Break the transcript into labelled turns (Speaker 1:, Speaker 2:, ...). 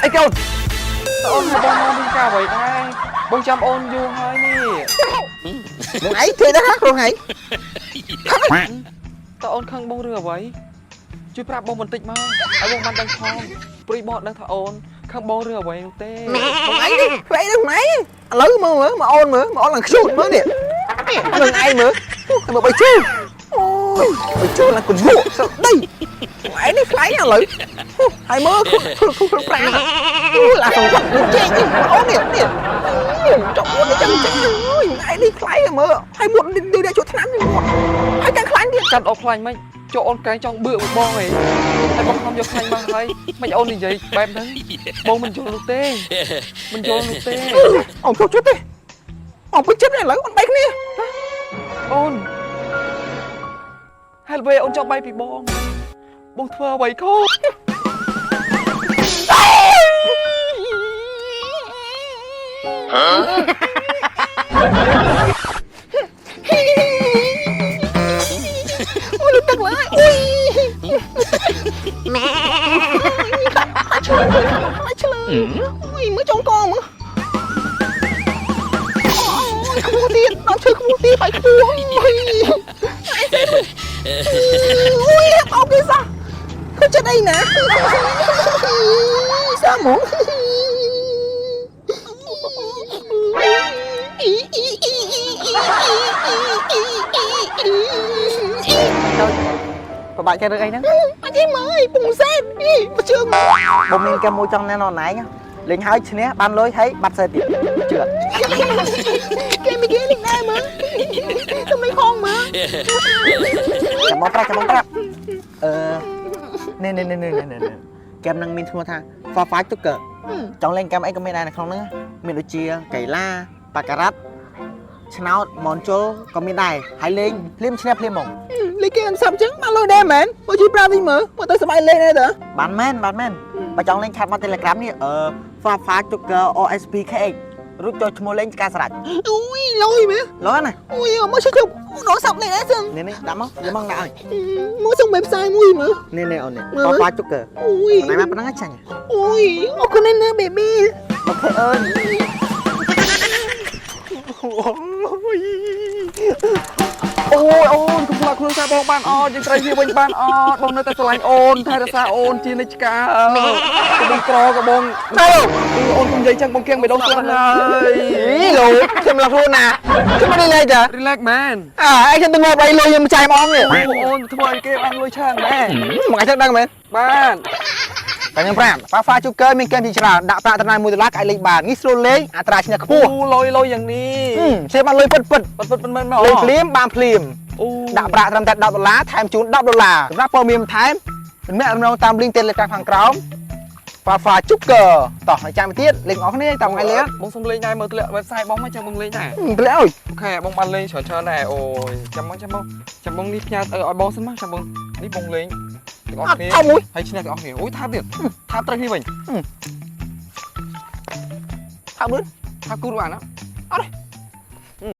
Speaker 1: អីកូនតើអូនមកបងមកមានការអ្វីដែរបងចាំអូនយូរហើយនេះ
Speaker 2: មកឯងធ្វើដែរខ្លួនឯង
Speaker 1: តើអូនខឹងបងរឿងអ្វីជួយប្រាប់បងបន្តិចមកឲ្យបងបានដឹងផងព្រួយបងអត់ដឹងថាអូនខឹងបងរឿងអ្វីនោះទេ
Speaker 2: មកឯងនេះធ្វើអីដល់ខ្លួនឯងឥឡូវមើលមើលមកអូនមើលមកអូនឡើងខ្ជូតមើលនេះមើលឯងមើលមើលបីជូអូយបីជូឡើងកវក់ស្ដីឯងនេះខ្លាញ់ឥឡូវហើយមើលខ្លួនខ្លួនប្រាអូឡាសងគាត់លុជែកនេះអូននេះនេះចុះអូននេះចាំចាំអូយឯងនេះខ្លាញ់មើលហើយមុតនេះជួថ្នាំនេះមុតហើយកាន់ខ្លាញ់ទៀត
Speaker 1: កាន់អូនខ្លាញ់មិនចូលអូនកែងចង់បឿមួយបងឯងហើយបងខំយកខ្លាញ់មកហើយមិនអូននិយាយបែបហ្នឹងបងមិនយល់នោះទេមិនយល់នោះទេ
Speaker 2: អូនចូលចិត្តទេអូនពេញចិត្តឥឡូវអូនបែកគ្នា
Speaker 1: អូនហើយអ្វីអូនចង់បែកពីបងបងធ្វើអ្វីខុស
Speaker 2: អូយទឹកឡើយអូយម៉ែឆ្លើយឆ្លើយអូយមើលចុងកមើលអូយខ្ពស់ទៀតដល់ឈើខ្ពស់ទៀតបាយខ្ពស់អូយអូយអោគេសោះខុសចិត្តអីណាសាហ្មង
Speaker 3: ប្របាច់ចេះរឿងអីហ្នឹង
Speaker 2: អត់ទេមើលពងសេតអីមកជឿមក
Speaker 3: បងមានគេមួយចង់ណែនាំណែងលេងហើយឈ្នះបានលុយហើយបាត់សេទៀតជឿ
Speaker 2: គេមិនគេនឹងដែរមើលតែមិនខងមើល
Speaker 3: ចាំបងប្រាប់ចាំបងប្រាប់អឺនេះនេះនេះនេះនេះហ្គេមហ្នឹងមានឈ្មោះថា Fafa Tucker ចង់លេងហ្គេមអីក៏មានដែរនៅក្នុងហ្នឹងមានដូចជាកីឡាបាការ៉ាត់ឆ្នោតមនជុលក៏មានដែរហើយលេងភ្លាមឈ្នះភ្លាមហ្មង
Speaker 2: លេគេអត់សាប់ចឹងបានលុយដែរមែនមកជួយប្រាប់វិញមើលមកទៅសប្បាយលេងដែរតើ
Speaker 3: បានមែនបានមែនបើចង់លេងឆាត់មក Telegram នេះអឺ Fafa Tucker OSPKX រួចចូលឈ្មោះលេងការស្រេច
Speaker 2: អូយលុយមើល
Speaker 3: លុយណា
Speaker 2: អូយមកជួយជួយដល់សាប់លេងដែរសឹង
Speaker 3: នេះនេះដាក់មកយកមកដាក់ឲ្យ
Speaker 2: មកសុំ website មួយមើល
Speaker 3: នេះនេះអូននេះ Fafa Tucker
Speaker 2: អូយ
Speaker 3: ណៃមកប៉ុណ្ណឹងចាញ់
Speaker 2: អូយអរគុណណាស់ baby
Speaker 3: OK អូន
Speaker 1: អូយអូនកុំខ្លាចខ្លួនសារបងបានអត់យើងត្រូវវាវិញបានអត់បងនៅតែស្រឡាញ់អូនថែរក្សាអូនជានិច្ចកាលក៏បងក្រក៏បង
Speaker 2: ទៅ
Speaker 1: អូនកុំនិយាយចឹងបងគៀងបេះដូងស្លាប់ហើយ
Speaker 2: អីលោកខ្ញុំឡើងខ្លួនណាខ្ញុំមិនលេងតា
Speaker 1: relax មែន
Speaker 2: អើឯងខ្ញុំទៅងាប់អីលុយខ្ញុំចាយហ្មងនេះ
Speaker 1: អូនធ្វើឲ្យគេបានលុយច្រើនមែន
Speaker 2: មកឯងចឹងដឹងមែន
Speaker 1: បាន
Speaker 2: តែខ្ញុំប្រាប់ហ្វាហ្វាជូកើមានហ្គេមជាច្រើនដាក់ប្រាក់ត្រឹម1ដុល្លារក៏អាចលេងបានងាយស្រួលលេងអត្រាឈ្នះខ្ពស់
Speaker 1: អូលុយលុយយ៉ាងនេះ
Speaker 2: ឈ្នះបានលុយពិតពិត
Speaker 1: ពិតពិតមិនមែនមក
Speaker 2: លេងភ្លាមបានភ្លាម
Speaker 1: អូ
Speaker 2: ដាក់ប្រាក់ត្រឹមតែ10ដុល្លារថែមជូន10ដុល្លារសម្រាប់ព័ត៌មានបន្ថែមអ្នករំលងតាម link Telegram ខាងក្រោមហ្វាហ្វាជូកើតោះហើយចាំទៀតលេងអស់គ្នាតាមថ្ងៃលេង
Speaker 1: បងសុំលេងដែរមើលធ្លាក់ website បងមកចាំបងលេងដែរ
Speaker 2: ធ្លាក់អើយ
Speaker 1: OK បងបានលេងច្រើនច្រើនដែរអូយចាំបងចាំបងចាំបងនេះផ្ញើឲ្យបងសិនមកចាំបងនេះបងលេងទាំងអស់
Speaker 2: អត់
Speaker 1: គ្នា
Speaker 2: ថោមួយ
Speaker 1: ហើយឈ្នះទាំងអស់គ្នាអូយថាបទៀតថាបត្រូវគ្នាវិញ
Speaker 2: ថោលឿន
Speaker 1: ថាបគូរបានណា
Speaker 2: អត់ទេ